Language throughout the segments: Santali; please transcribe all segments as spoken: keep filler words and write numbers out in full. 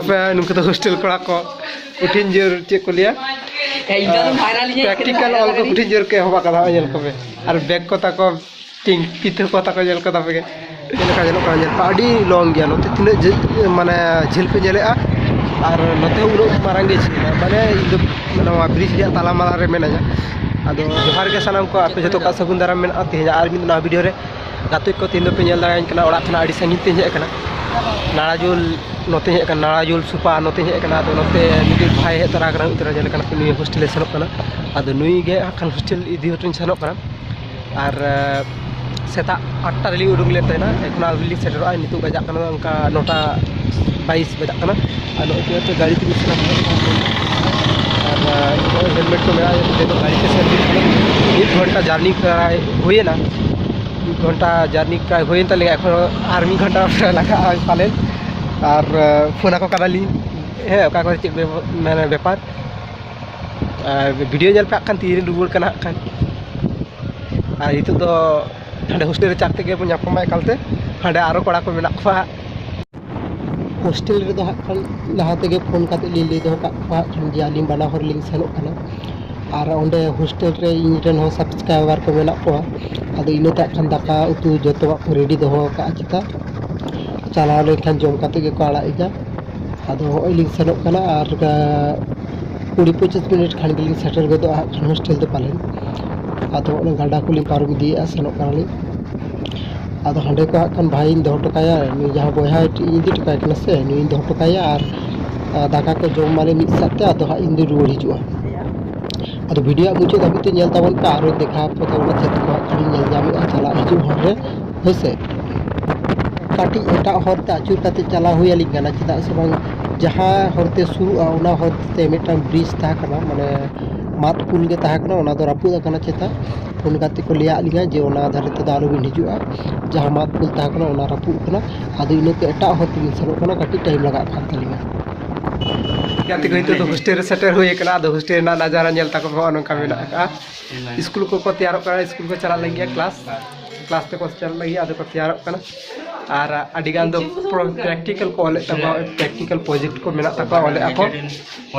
ᱟᱯᱮ ᱱᱩᱠᱩ ᱫᱚ ᱦᱳᱥᱴᱮᱞ ᱠᱚᱲᱟ ᱠᱚ ᱠᱚᱴᱷᱤᱱ ᱡᱳᱨ ᱪᱮᱫ ᱠᱚ ᱞᱟᱹᱭᱟ? ᱯᱨᱮᱠᱴᱤᱠᱟᱞ ᱚᱞ ᱠᱚ ᱠᱚᱴᱷᱤᱱ ᱡᱳᱨ ᱠᱚ ᱮᱦᱚᱵ ᱟᱠᱟᱫᱟ, ᱧᱮᱞ ᱠᱚᱯᱮ᱾ ᱟᱨ ᱵᱮᱜᱽ ᱠᱚ ᱛᱟᱠᱚ ᱴᱤᱝ ᱠᱤᱛᱟᱹ ᱠᱚ ᱛᱟᱠᱚ ᱧᱮᱞ ᱠᱚ ᱛᱟᱯᱮ ᱜᱮ᱾ ᱪᱮᱫ ᱞᱮᱠᱟ ᱧᱮᱞᱚᱜ ᱠᱟᱱᱟ ᱧᱮᱞ ᱯᱮ, ᱟᱹᱰᱤ ᱞᱚᱝ ᱜᱮᱭᱟ᱾ ᱱᱚᱛᱮ ᱛᱤᱱᱟᱹᱜ ᱡᱷᱟᱹᱞ, ᱢᱟᱱᱮ ᱡᱷᱟᱹᱞ ᱯᱮ ᱧᱮᱞᱮᱜᱼᱟ, ᱟᱨ ᱱᱚᱛᱮ ᱦᱚᱸ ᱩᱱᱟᱹᱜ ᱢᱟᱨᱟᱝ ᱜᱮ ᱡᱷᱟᱹᱞᱟ᱾ ᱢᱟᱱᱮ ᱤᱧ ᱫᱚ ᱱᱚᱣᱟ ᱵᱨᱤᱡᱽ ᱨᱮᱭᱟᱜ ᱛᱟᱞᱟ ᱢᱟᱞᱟ ᱨᱮ ᱢᱮᱱᱟᱧᱟ᱾ ᱟᱫᱚ ᱡᱚᱦᱟᱨ ᱜᱮ ᱥᱟᱱᱟᱢ ᱠᱚ, ᱟᱯᱮ ᱡᱚᱛᱚ ᱠᱚᱣᱟᱜ ᱥᱟᱹᱜᱩᱱ ᱫᱟᱨᱟᱢ ᱢᱮᱱᱟᱜᱼᱟ᱾ ᱛᱮᱦᱮᱧ ᱟᱨ ᱢᱤᱫ ᱱᱟᱣᱟ ᱵᱷᱤᱰᱤᱭᱳ ᱨᱮ ᱜᱟᱛᱮ ᱠᱚ, ᱛᱮᱦᱮᱧ ᱫᱚᱯᱮ ᱧᱮᱞ ᱫᱟᱲᱮᱭᱟᱹᱧ ᱠᱟᱱᱟ, ᱚᱲᱟᱜ ᱠᱷᱚᱱᱟᱜ ᱟᱹᱰᱤ ᱥᱟᱺᱜᱤᱧ ᱛᱮᱧ ᱦᱮᱡ ᱟᱠᱟᱱᱟ᱾ ᱱᱟᱲᱟᱡᱩᱞ ᱱᱚᱛᱮᱧ ᱦᱮᱡ ᱟᱠᱟᱱᱟ, ᱱᱟᱲᱟᱡᱩᱞ ᱥᱩᱯᱟ ᱱᱚᱛᱮᱧ ᱦᱮᱡ ᱟᱠᱟᱱᱟ᱾ ᱟᱫᱚ ᱱᱚᱛᱮ ᱢᱤᱫᱴᱤᱡ ᱵᱷᱟᱭ ᱦᱮᱡ ᱛᱚᱨᱟ ᱟᱠᱟᱱᱟ, ᱩᱱᱤ ᱛᱚᱨᱟ ᱧᱮᱞ ᱠᱟᱱᱟ, ᱱᱩᱭ ᱦᱳᱥᱴᱮᱞᱮ ᱥᱮᱱᱚᱜ ᱠᱟᱱᱟ᱾ ᱟᱫᱚ ᱱᱩᱭ ᱜᱮ ᱦᱟᱸᱜ ᱠᱷᱟᱱ ᱦᱳᱥᱴᱮᱞ ᱤᱫᱤ ᱦᱚᱴᱚᱧ ᱥᱮᱱᱚᱜ ᱠᱟᱱᱟ᱾ ᱟᱨ ᱥᱮᱛᱟᱜ ᱟᱴ ᱴᱟ ᱨᱮᱞᱤᱧ ᱩᱰᱩᱠ ᱞᱮᱱ ᱛᱟᱦᱮᱱᱟ, ᱮᱠᱷᱚᱱ ᱟᱹᱣᱨᱤ ᱞᱤᱧ ᱥᱮᱴᱮᱨᱚᱜᱼᱟ᱾ ᱱᱤᱛᱚᱜ ᱵᱟᱡᱟᱜ ᱠᱟᱱᱟ ᱚᱱᱠᱟ ᱱᱚ ᱴᱟ ᱵᱟᱭᱤᱥ ᱵᱟᱡᱟᱜ ᱠᱟᱱᱟ᱾ ᱟᱨ ᱱᱚᱜᱼᱚᱭ ᱛᱚ ᱜᱟᱹᱰᱤ ᱛᱮᱞᱤᱧ ᱥᱮᱱᱚᱜ ᱠᱟᱱᱟ᱾ ᱟᱨ ᱱᱚᱜᱼᱚᱭ ᱦᱮᱞᱢᱮᱴ ᱠᱚ ᱢᱮᱱᱟᱜᱼᱟ, ᱱᱤᱛᱚᱜ ᱜᱟᱹᱰᱤ ᱛᱮ ᱥᱮᱱ ᱦᱩᱭᱩᱜ ᱠᱟᱱᱟ᱾ ᱢᱤᱫ ᱜᱷᱚᱱᱴᱟ ᱡᱟᱨᱱᱤ ᱯᱨᱟᱭ ᱦᱩᱭᱮᱱᱟ, ᱢᱤᱫ ᱜᱷᱚᱱᱴᱟ ᱡᱟᱨᱱᱤ ᱯᱨᱟᱭ ᱦᱩᱭᱮᱱ ᱛᱟᱞᱤᱧᱟ᱾ ᱮᱠᱷᱚᱱ ᱟᱨ ᱢᱤᱫ ᱜᱷᱚᱱᱴᱟ ᱞᱟᱜᱟᱜᱼᱟ ᱯᱟᱞᱮᱱ᱾ ᱟᱨ ᱯᱷᱳᱱ ᱟᱠᱚ ᱠᱟᱱᱟᱞᱤᱧ, ᱦᱮᱸ, ᱚᱠᱟ ᱠᱚᱨᱮ ᱪᱮᱫ ᱵᱮᱯᱟᱨ, ᱢᱟᱱᱮ ᱵᱮᱯᱟᱨ᱾ ᱟᱨ ᱵᱷᱤᱰᱤᱭᱳ ᱧᱮᱞ ᱯᱮ ᱦᱟᱸᱜ ᱠᱷᱟᱱ ᱛᱤᱨᱮᱧ ᱨᱩᱣᱟᱹᱲ ᱠᱟᱱᱟ ᱦᱟᱸᱜ ᱠᱷᱟᱱ᱾ ᱟᱨ ᱱᱤᱛᱚᱜ ᱫᱚ ᱦᱟᱸᱰᱮ ᱦᱳᱥᱴᱮᱞ ᱨᱮ ᱪᱟᱨ ᱛᱮᱜᱮ ᱵᱚᱱ ᱧᱟᱯᱟᱢᱟ ᱮᱠᱟᱞᱛᱮ᱾ ᱦᱟᱸᱰᱮ ᱟᱨᱚ ᱠᱚᱲᱟ ᱠᱚ ᱢᱮᱱᱟᱜ ᱠᱚᱣᱟ ᱦᱟᱸᱜ᱾ ᱦᱳᱥᱴᱮᱞ ᱨᱮᱫᱚ ᱦᱟᱸᱜ ᱠᱷᱟᱱ ᱞᱟᱦᱟ ᱛᱮᱜᱮ ᱯᱷᱳᱱ ᱠᱟᱛᱮ ᱞᱤᱧ ᱞᱟᱹᱭ ᱫᱚᱦᱚ ᱠᱟᱜ ᱠᱚᱣᱟ ᱦᱟᱸᱜ ᱠᱷᱟᱱ ᱡᱮ ᱟᱹᱞᱤᱧ ᱵᱟᱱᱟ ᱦᱚᱲ ᱞᱤᱧ ᱥᱮᱱᱚᱜ ᱠᱟᱱᱟ᱾ ᱟᱨ ᱚᱸᱰᱮ ᱦᱳᱥᱴᱮᱞ ᱨᱮ ᱤᱧ ᱨᱮᱱ ᱦᱚᱸ ᱥᱟᱵᱥᱠᱨᱟᱭᱵᱟᱨ ᱠᱚ ᱢᱮᱱᱟᱜ ᱠᱚᱣᱟ᱾ ᱟᱫᱚ ᱤᱱᱟᱹ ᱛᱮ ᱦᱟᱸᱜ ᱠᱷᱟᱱ ᱫᱟᱠᱟ ᱩᱛᱩ ᱡᱚᱛᱚᱣᱟᱜ ᱠᱚ ᱨᱮᱰᱤ ᱫᱚᱦᱚ ᱟᱠᱟᱫᱼᱟ ᱪᱮᱛᱟ᱾ ᱪᱟᱞᱟᱣ ᱞᱮᱱᱠᱷᱟᱱ ᱡᱚᱢ ᱠᱟᱛᱮ ᱜᱮᱠᱚ ᱟᱲᱟᱜ ᱮᱫᱟ᱾ ᱟᱫᱚ ᱦᱚᱸᱜᱼᱚᱭ ᱞᱤᱧ ᱥᱮᱱᱚᱜ ᱠᱟᱱᱟ ᱟᱨ, ᱟᱸ, ᱠᱩᱲᱤ ᱯᱚᱸᱪᱤᱥ ᱢᱤᱱᱤᱴ ᱠᱷᱟᱱ ᱜᱮᱞᱤᱧ ᱥᱮᱴᱮᱨ ᱜᱚᱫᱚᱜᱼᱟ ᱦᱟᱸᱜ ᱠᱷᱟᱱ ᱦᱳᱥᱴᱮᱞ ᱫᱚ ᱯᱟᱞᱮᱱ᱾ ᱟᱫᱚ ᱚᱱᱟ ᱜᱟᱰᱟ ᱠᱚᱞᱤᱧ ᱯᱟᱨᱚᱢ ᱤᱫᱤᱭᱮᱫᱼᱟ, ᱥᱮᱱᱚᱜ ᱠᱟᱱᱟᱞᱤᱧ᱾ ᱟᱫᱚ ᱦᱟᱸᱰᱮ ᱠᱚ ᱦᱟᱸᱜ ᱠᱷᱟᱱ ᱵᱷᱟᱭᱤᱧ ᱫᱚᱦᱚ ᱦᱚᱴᱚ ᱠᱟᱭᱟ, ᱱᱩᱭ ᱡᱟᱦᱟᱸ ᱵᱚᱭᱦᱟ ᱤᱧ ᱤᱫᱤ ᱦᱚᱴᱚ ᱠᱟᱭ ᱠᱟᱱᱟ ᱥᱮ, ᱱᱩᱭᱤᱧ ᱫᱚᱦᱚ ᱦᱚᱴᱚ ᱠᱟᱭᱟ ᱟᱨ, ᱟᱸ, ᱫᱟᱠᱟ ᱠᱚ ᱡᱚᱢ ᱢᱟᱞᱮ ᱢᱤᱫ ᱥᱟᱶᱛᱮ, ᱟᱫᱚ ᱦᱟᱸᱜ ᱤᱧ ᱫᱚᱧ ᱨᱩᱣᱟᱹᱲ ᱦᱤᱡᱩᱜᱼᱟ᱾ ᱟᱫᱚ ᱵᱷᱤᱰᱤᱭᱳ ᱢᱩᱪᱟᱹᱫ ᱫᱷᱟᱹᱵᱤᱡ ᱛᱮ ᱧᱮᱞ ᱛᱟᱵᱚᱱ ᱯᱮ, ᱟᱨᱚᱧ ᱫᱮᱠᱷᱟᱣ ᱟᱯᱮ ᱛᱟᱵᱚᱱᱟ ᱪᱮᱫ ᱠᱚ ᱦᱟᱸᱜ ᱠᱷᱟᱱᱤᱧ ᱧᱮᱞ ᱧᱟᱢᱮᱫᱼᱟ ᱪᱟᱞᱟᱜ ᱦᱤᱡᱩᱜ ᱦᱚᱨ ᱨᱮ, ᱦᱳᱭ ᱥᱮ᱾ ᱠᱟᱹᱴᱤᱡ ᱮᱴᱟᱜ ᱦᱚᱨ ᱛᱮ ᱟᱹᱪᱩᱨ ᱠᱟᱛᱮ ᱪᱟᱞᱟᱣ ᱦᱩᱭ ᱟᱹᱞᱤᱧ ᱠᱟᱱᱟ, ᱪᱮᱫᱟᱜ ᱥᱮ ᱵᱟᱝ ᱡᱟᱦᱟᱸ ᱦᱚᱨ ᱛᱮ ᱥᱩᱨᱩᱜᱼᱟ ᱚᱱᱟ ᱦᱚᱨ ᱛᱮ ᱢᱤᱫᱴᱟᱝ ᱵᱨᱤᱡᱽ ᱛᱟᱦᱮᱸ ᱠᱟᱱᱟ, ᱢᱟᱱᱮ ᱢᱟᱫ ᱯᱩᱞ ᱜᱮ ᱛᱟᱦᱮᱸ ᱠᱟᱱᱟ, ᱚᱱᱟ ᱫᱚ ᱨᱟᱹᱯᱩᱫ ᱟᱠᱟᱱᱟ ᱪᱮᱛᱟ᱾ ᱯᱷᱳᱱ ᱠᱟᱛᱮ ᱠᱚ ᱞᱟᱹᱭᱟᱫ ᱞᱤᱧᱟ ᱡᱮ ᱚᱱᱟ ᱫᱷᱟᱨᱮ ᱛᱮᱫᱚ ᱟᱞᱚᱵᱤᱱ ᱦᱤᱡᱩᱜᱼᱟ, ᱡᱟᱦᱟᱸ ᱢᱟᱫ ᱯᱩᱞ ᱛᱟᱦᱮᱸ ᱠᱟᱱᱟ ᱚᱱᱟ ᱨᱟᱹᱯᱩᱫ ᱠᱟᱱᱟ᱾ ᱟᱫᱚ ᱤᱱᱟᱹᱛᱮ ᱮᱴᱟᱜ ᱦᱚᱨ ᱛᱮᱞᱤᱧ ᱥᱮᱱᱚᱜ ᱠᱟᱱᱟ, ᱠᱟᱹᱴᱤᱡ ᱴᱟᱭᱤᱢ ᱞᱟᱜᱟᱜ ᱠᱟᱱ ᱛᱟᱹᱞᱤᱧᱟ᱾ ᱜᱟᱛᱮ ᱠᱚ, ᱱᱤᱛᱚᱜ ᱫᱚ ᱦᱳᱥᱴᱮᱞ ᱨᱮ ᱥᱮᱴᱮᱨ ᱦᱩᱭ ᱟᱠᱟᱱᱟ᱾ ᱟᱫᱚ ᱦᱳᱥᱴᱮᱞ ᱨᱮᱱᱟᱜ ᱱᱟᱡᱟᱨᱟ ᱧᱮᱞ ᱛᱟᱠᱚ ᱯᱮ, ᱱᱚᱜᱼᱚ ᱱᱚᱝᱠᱟ ᱢᱮᱱᱟᱜ ᱟᱠᱟᱫᱼᱟ᱾ ᱥᱠᱩᱞ ᱠᱚᱠᱚ ᱛᱮᱭᱟᱨᱚᱜ ᱠᱟᱱᱟ, ᱥᱠᱩᱞ ᱠᱚ ᱪᱟᱞᱟᱜ ᱞᱟᱹᱜᱤᱫ ᱠᱞᱟᱥ, ᱠᱞᱟᱥ ᱛᱮᱠᱚ ᱪᱟᱞᱟᱜ ᱞᱟᱹᱜᱤᱫ, ᱟᱫᱚ ᱠᱚ ᱛᱮᱭᱟᱨᱚᱜ ᱠᱟᱱᱟ᱾ ᱟᱨ ᱟᱹᱰᱤ ᱜᱟᱱ ᱫᱚ ᱯᱨᱚ-, ᱯᱨᱮᱠᱴᱤᱠᱮᱞ ᱠᱚ ᱚᱞᱮᱫ ᱛᱟᱠᱚᱣᱟ, ᱯᱨᱮᱠᱴᱤᱠᱮᱞ ᱯᱨᱚᱡᱮᱠᱴ ᱠᱚ ᱢᱮᱱᱟᱜ ᱛᱟᱠᱚᱣᱟ, ᱚᱞᱮᱫ ᱟᱠᱚ᱾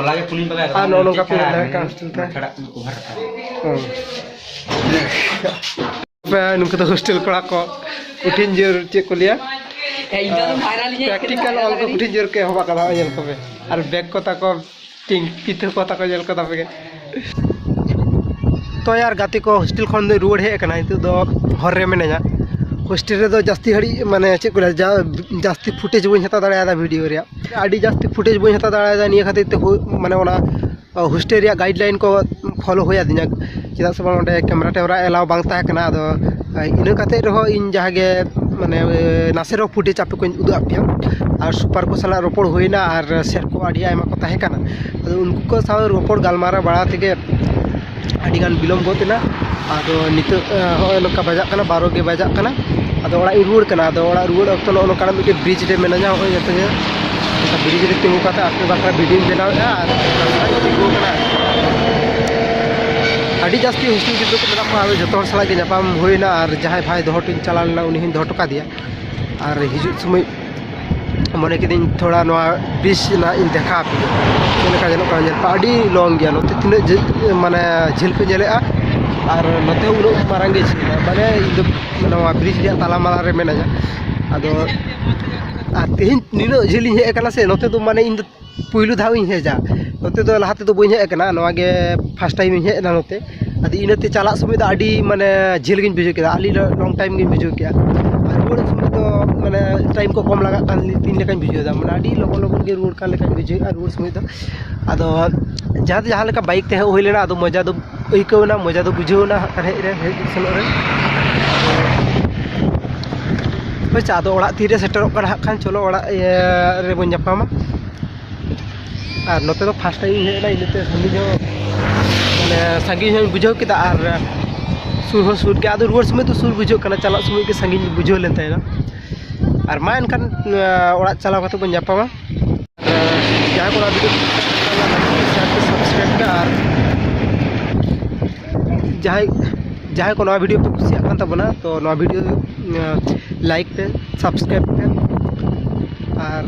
ᱟᱨ ᱱᱚᱜᱼᱚ ᱱᱚᱝᱠᱟ ᱠᱚ ᱧᱮᱞ ᱫᱟᱲᱮᱭᱟᱜ ᱠᱟᱱᱟ ᱦᱳᱥᱴᱮᱞ ᱨᱮ᱾ ᱦᱩᱸ᱾ ᱯᱮ ᱱᱩᱠᱩ ᱫᱚ ᱦᱳᱥᱴᱮᱞ ᱠᱚᱲᱟ ᱠᱚ ᱠᱚᱴᱷᱤᱱ ᱡᱳᱨ ᱪᱮᱫ ᱠᱚ ᱞᱟᱹᱭᱟ? ᱯᱨᱮᱠᱴᱤᱠᱮᱞ ᱚᱞ ᱠᱚ ᱠᱚᱴᱷᱤᱱ ᱡᱳᱨ ᱠᱚ ᱮᱦᱚᱵ ᱟᱠᱟᱫᱟ, ᱧᱮᱞ ᱠᱚᱯᱮ᱾ ᱟᱨ ᱵᱮᱜᱽ ᱠᱚ ᱛᱟᱠᱚ ᱴᱤᱝ ᱠᱤᱛᱟᱹ ᱠᱚ ᱛᱟᱠᱚ ᱧᱮᱞ ᱠᱚ ᱛᱟᱯᱮ ᱜᱮ᱾ ᱛᱚ ᱭᱟᱨ ᱜᱟᱛᱮ ᱠᱚ, ᱦᱳᱥᱴᱮᱞ ᱠᱷᱚᱱ ᱫᱚᱧ ᱨᱩᱣᱟᱹᱲ ᱦᱮᱡ ᱟᱠᱟᱱᱟ, ᱱᱤᱛᱚᱜ ᱫᱚ ᱦᱚᱨ ᱨᱮ ᱢᱤᱱᱟᱹᱧᱟ᱾ ᱦᱳᱥᱴᱮᱞ ᱨᱮᱫᱚ ᱡᱟᱹᱥᱛᱤ ᱜᱷᱟᱹᱲᱤᱡ ᱢᱟᱱᱮ ᱪᱮᱫ ᱠᱚ ᱞᱟᱹᱭᱟ, ᱡᱟ-, ᱡᱟᱹᱥᱛᱤ ᱯᱷᱩᱴᱮᱡᱽ ᱵᱟᱹᱧ ᱦᱟᱛᱟᱣ ᱫᱟᱲᱮᱭᱟᱫᱟ ᱵᱷᱤᱰᱤᱭᱳ ᱨᱮᱭᱟᱜ, ᱟᱹᱰᱤ ᱡᱟᱹᱥᱛᱤ ᱯᱷᱩᱴᱮᱡᱽ ᱵᱟᱹᱧ ᱦᱟᱛᱟᱣ ᱫᱟᱲᱮᱭᱟᱫᱟ᱾ ᱱᱤᱭᱟᱹ ᱠᱷᱟᱹᱛᱤᱨ ᱛᱮ ᱦᱳ-, ᱢᱟᱱᱮ ᱚᱱᱟ ᱦᱳᱥᱴᱮᱞ ᱨᱮᱭᱟᱜ ᱜᱟᱭᱤᱰ ᱞᱟᱭᱤᱱ ᱠᱚ ᱯᱷᱚᱞᱳ ᱦᱩᱭ ᱟᱹᱫᱤᱧᱟ, ᱪᱮᱫᱟᱜ ᱥᱮ ᱵᱟᱝ ᱚᱸᱰᱮ ᱠᱮᱢᱮᱨᱟ ᱴᱮᱢᱮᱨᱟ ᱮᱞᱟᱣ ᱵᱟᱝ ᱛᱟᱦᱮᱸ ᱠᱟᱱᱟ᱾ ᱟᱫᱚ ᱤᱱᱟᱹ ᱠᱟᱛᱮᱫ ᱨᱮᱦᱚᱸ ᱤᱧ ᱡᱟᱦᱟᱸ ᱜᱮ ᱢᱟᱱᱮ ᱱᱟᱥᱮ ᱨᱮᱦᱚᱸ ᱯᱷᱩᱴᱮᱡᱽ ᱟᱯᱮ ᱠᱚᱧ ᱩᱫᱩᱜ ᱟᱫ ᱯᱮᱭᱟ᱾ ᱟᱨ ᱥᱩᱯᱟᱨ ᱠᱚ ᱥᱟᱞᱟᱜ ᱨᱚᱯᱚᱲ ᱦᱩᱭᱱᱟ ᱟᱨ ᱥᱮᱨ ᱠᱚ ᱟᱹᱰᱤ ᱟᱭᱢᱟ ᱠᱚ ᱛᱟᱦᱮᱸ ᱠᱟᱱᱟ᱾ ᱟᱫᱚ ᱩᱱᱠᱩ ᱠᱚ ᱥᱟᱶ ᱨᱚᱯᱚᱲ ᱜᱟᱞᱢᱟᱨᱟᱣ ᱵᱟᱲᱟ ᱛᱮᱜᱮ ᱟᱹᱰᱤ ᱜᱟᱱ ᱵᱤᱞᱚᱢ ᱜᱚᱫ ᱮᱱᱟ᱾ ᱟᱫᱚ ᱱᱤᱛᱚᱜ, ᱮ, ᱦᱚᱸᱜᱼᱚᱭ ᱱᱚᱝᱠᱟ ᱵᱟᱡᱟᱜ ᱠᱟᱱᱟ, ᱵᱟᱨᱚ ᱜᱮ ᱵᱟᱡᱟᱜ ᱠᱟᱱᱟ᱾ ᱟᱫᱚ ᱚᱲᱟᱜ ᱤᱧ ᱨᱩᱣᱟᱹᱲ ᱠᱟᱱᱟ᱾ ᱟᱫᱚ ᱚᱲᱟᱜ ᱨᱩᱣᱟᱹᱲ ᱚᱠᱛᱚ ᱱᱚᱜᱼᱚ ᱱᱚᱝᱠᱟᱱᱟᱜ ᱢᱤᱫᱴᱮᱡ ᱵᱨᱤᱡᱽ ᱨᱮ ᱢᱤᱱᱟᱹᱧᱟ, ᱦᱚᱸᱜᱼᱚᱭ ᱱᱤᱛᱚᱜ ᱜᱮ ᱱᱚᱝᱠᱟ ᱵᱨᱤᱡᱽ ᱨᱮ ᱛᱤᱸᱜᱩ ᱠᱟᱛᱮ ᱟᱯᱮ ᱵᱟᱠᱷᱨᱟ ᱵᱷᱤᱰᱤᱭᱳᱧ ᱵᱮᱱᱟᱣᱮᱫᱼᱟ᱾ ᱟᱨ ᱨᱟᱥᱛᱟ ᱨᱮ ᱛᱤᱸᱜᱩ ᱠᱟᱱᱟ᱾ ᱟᱹᱰᱤ ᱡᱟᱹᱥᱛᱤ ᱦᱳᱥᱴᱮᱞ ᱜᱤᱫᱽᱨᱟᱹ ᱠᱚ ᱢᱮᱱᱟᱜ ᱠᱚᱣᱟ, ᱟᱫᱚ ᱡᱚᱛᱚ ᱦᱚᱲ ᱥᱟᱞᱟᱜ ᱜᱮ ᱧᱟᱯᱟᱢ ᱦᱩᱭᱱᱟ᱾ ᱟᱨ ᱡᱟᱦᱟᱸᱭ ᱵᱷᱟᱭ ᱫᱚᱦᱚ ᱦᱚᱴᱚᱧ ᱪᱟᱞᱟᱣ ᱞᱮᱱᱟ, ᱩᱱᱤ ᱦᱚᱸᱧ ᱫᱚᱦᱚ ᱦᱚᱴᱚ ᱠᱟᱫᱮᱭᱟ᱾ ᱟᱨ ᱦᱤᱡᱩᱜ ᱥᱚᱢᱚᱭ ᱢᱚᱱᱮ ᱠᱤᱫᱟᱹᱧ ᱛᱷᱚᱲᱟ ᱱᱚᱣᱟ ᱵᱨᱤᱡᱽ ᱨᱮᱱᱟᱜ ᱤᱧ ᱫᱮᱠᱷᱟᱣ ᱟᱯᱮ ᱜᱮ, ᱪᱮᱫ ᱞᱮᱠᱟ ᱧᱮᱞᱚᱜ ᱠᱟᱱᱟ᱾ ᱧᱮᱞ ᱯᱮ, ᱟᱹᱰᱤ ᱞᱚᱝ ᱜᱮᱭᱟ ᱱᱚᱛᱮ, ᱛᱤᱱᱟᱹᱜ ᱡᱷᱟᱹᱞ, ᱢᱟᱱᱮ ᱡᱷᱟᱹᱞ ᱯᱮ ᱧᱮᱞᱮᱜᱼᱟ, ᱟᱨ ᱱᱚᱛᱮ ᱩᱱᱟᱹᱜ ᱢᱟᱨᱟᱝ ᱜᱮ ᱡᱷᱟᱹᱞᱟ᱾ ᱢᱟᱱᱮ ᱤᱧ ᱫᱚ ᱱᱚᱣᱟ ᱵᱨᱤᱡᱽ ᱨᱮᱭᱟᱜ ᱛᱟᱞᱟ ᱢᱟᱞᱟ ᱨᱮ ᱢᱮᱱᱟᱧᱟ᱾ ᱟᱫᱚ ᱟᱨ ᱛᱮᱦᱮᱧ ᱱᱤᱱᱟᱹᱜ ᱡᱷᱟᱹᱞ ᱤᱧ ᱦᱮᱡ ᱟᱠᱟᱱᱟ ᱥᱮ, ᱱᱚᱛᱮ ᱫᱚ ᱢᱟᱱᱮ ᱤᱧ ᱫᱚ ᱯᱩᱭᱞᱩ ᱫᱷᱟᱣ ᱤᱧ ᱦᱮᱡᱟ᱾ ᱱᱚᱛᱮ ᱫᱚ ᱞᱟᱦᱟ ᱛᱮᱫᱚ ᱵᱟᱹᱧ ᱦᱮᱡ ᱟᱠᱟᱱᱟ, ᱱᱚᱣᱟ ᱜᱮ ᱯᱷᱟᱥᱴ ᱴᱟᱭᱤᱢ ᱤᱧ ᱦᱮᱡ ᱮᱱᱟ ᱱᱚᱛᱮ᱾ ᱟᱫᱚ ᱤᱱᱟᱹᱛᱮ ᱪᱟᱞᱟᱜ ᱥᱚᱢᱚᱭ ᱫᱚ ᱟᱹᱰᱤ ᱢᱟᱱᱮ ᱡᱷᱟᱹᱞ ᱜᱤᱧ ᱵᱩᱡᱷᱟᱹᱣ ᱠᱮᱫᱟ, ᱟᱹᱰᱤ ᱞᱚ-, ᱞᱚᱝ ᱴᱟᱭᱤᱢ ᱜᱤᱧ ᱵᱩᱡᱷᱟᱹᱣ ᱠᱮᱫᱟ᱾ ᱟᱨ ᱨᱩᱣᱟᱹᱲ ᱥᱚᱢᱚᱭ ᱫᱚ ᱢᱟᱱᱮ ᱴᱟᱭᱤᱢ ᱠᱚ ᱠᱚᱢ ᱞᱟᱜᱟᱜ ᱠᱟᱱ ᱛᱤᱧ ᱞᱮᱠᱟᱧ ᱵᱩᱡᱷᱟᱹᱣ ᱮᱫᱟ, ᱢᱟᱱᱮ ᱟᱹᱰᱤ ᱞᱚᱜᱚᱱ ᱞᱚᱜᱚᱱ ᱜᱮ ᱨᱩᱣᱟᱹᱲ ᱠᱟᱱ ᱞᱮᱠᱟᱧ ᱵᱩᱡᱷᱟᱹᱣᱮᱫᱼᱟ ᱨᱩᱣᱟᱹᱲ ᱥᱚᱢᱚᱭ ᱫᱚ᱾ ᱟᱫᱚ ᱡᱟᱦᱟᱸ ᱛᱮ ᱡᱟᱦᱟᱸ ᱞᱮᱠᱟ ᱵᱟᱭᱤᱠ ᱛᱮ ᱦᱮᱡ ᱦᱩᱭ ᱞᱮᱱᱟ, ᱟᱫᱚ ᱢᱚᱡᱟ ᱫᱚ ᱟᱹᱭᱠᱟᱹᱣ ᱮᱱᱟ, ᱢᱚᱡᱟ ᱫᱚ ᱵᱩᱡᱷᱟᱹᱣ ᱮᱱᱟ ᱦᱟᱸᱜ ᱠᱷᱟᱱ ᱦᱮᱡ ᱨᱮ, ᱦᱮᱡ ᱥᱮᱱᱚᱜ ᱨᱮ᱾ ᱦᱳᱭ ᱥᱮ, ᱟᱫᱚ ᱚᱲᱟᱜ ᱛᱤᱨᱮ ᱥᱮᱴᱮᱨᱚᱜ ᱠᱟᱱᱟ ᱦᱟᱸᱜ ᱠᱷᱟᱱ, ᱪᱚᱞᱚ ᱚᱲᱟᱜ, ᱤᱭᱟᱹ, ᱨᱮᱵᱚᱱ ᱧᱟᱯᱟᱢᱟ᱾ ᱟᱨ ᱱᱚᱛᱮ ᱫᱚ ᱯᱷᱟᱥᱴ ᱴᱟᱭᱤᱢ ᱤᱧ ᱦᱮᱡ ᱮᱱᱟ, ᱤᱱᱟᱹᱛᱮ ᱥᱟᱺᱜᱤᱧ ᱦᱚᱸ, ᱢᱟᱱᱮ, ᱥᱟᱺᱜᱤᱧ ᱦᱚᱸᱧ ᱵᱩᱡᱷᱟᱹᱣ ᱠᱮᱫᱟ ᱟᱨ ᱥᱩᱨ ᱦᱚᱸ ᱥᱩᱨ ᱜᱮᱭᱟ᱾ ᱟᱫᱚ ᱨᱩᱣᱟᱹᱲ ᱥᱚᱢᱚᱭ ᱫᱚ ᱥᱩᱨ ᱵᱩᱡᱷᱟᱹᱜ ᱠᱟᱱᱟ, ᱪᱟᱞᱟᱜ ᱥᱚᱢᱚᱭ ᱜᱮ ᱥᱟᱺᱜᱤᱧ ᱵᱩᱡᱷᱟᱹᱣ ᱞᱮᱱ ᱛᱟᱦᱮᱱᱟ᱾ ᱟᱨ ᱢᱟ ᱮᱱᱠᱷᱟᱱ, ᱚᱲᱟᱜ ᱪᱟᱞᱟᱣ ᱠᱟᱛᱮ ᱵᱚᱱ ᱧᱟᱯᱟᱢᱟ᱾ ᱡᱟᱦᱟᱸᱭ ᱠᱚ ᱱᱚᱣᱟ ᱵᱷᱤᱰᱤᱭᱳ ᱯᱮ ᱠᱩᱥᱤᱭᱟᱜ ᱠᱟᱱᱟ, ᱞᱟᱭᱤᱠ ᱯᱮ, ᱥᱮᱭᱟᱨ ᱯᱮ, ᱥᱟᱵᱥᱠᱨᱟᱭᱤᱵ ᱯᱮ᱾ ᱟᱨ ᱡᱟᱦᱟᱸᱭ, ᱡᱟᱦᱟᱸᱭ ᱠᱚ ᱱᱚᱣᱟ ᱵᱷᱤᱰᱤᱭᱳ ᱯᱮ ᱠᱩᱥᱤᱭᱟᱜ ᱠᱟᱱ ᱛᱟᱵᱚᱱᱟ, ᱛᱚ ᱱᱚᱣᱟ ᱵᱷᱤᱰᱤᱭᱳ, ᱟᱸ, ᱞᱟᱭᱤᱠ ᱯᱮ, ᱥᱟᱵᱥᱠᱨᱟᱭᱤᱵ ᱯᱮ, ᱟᱨ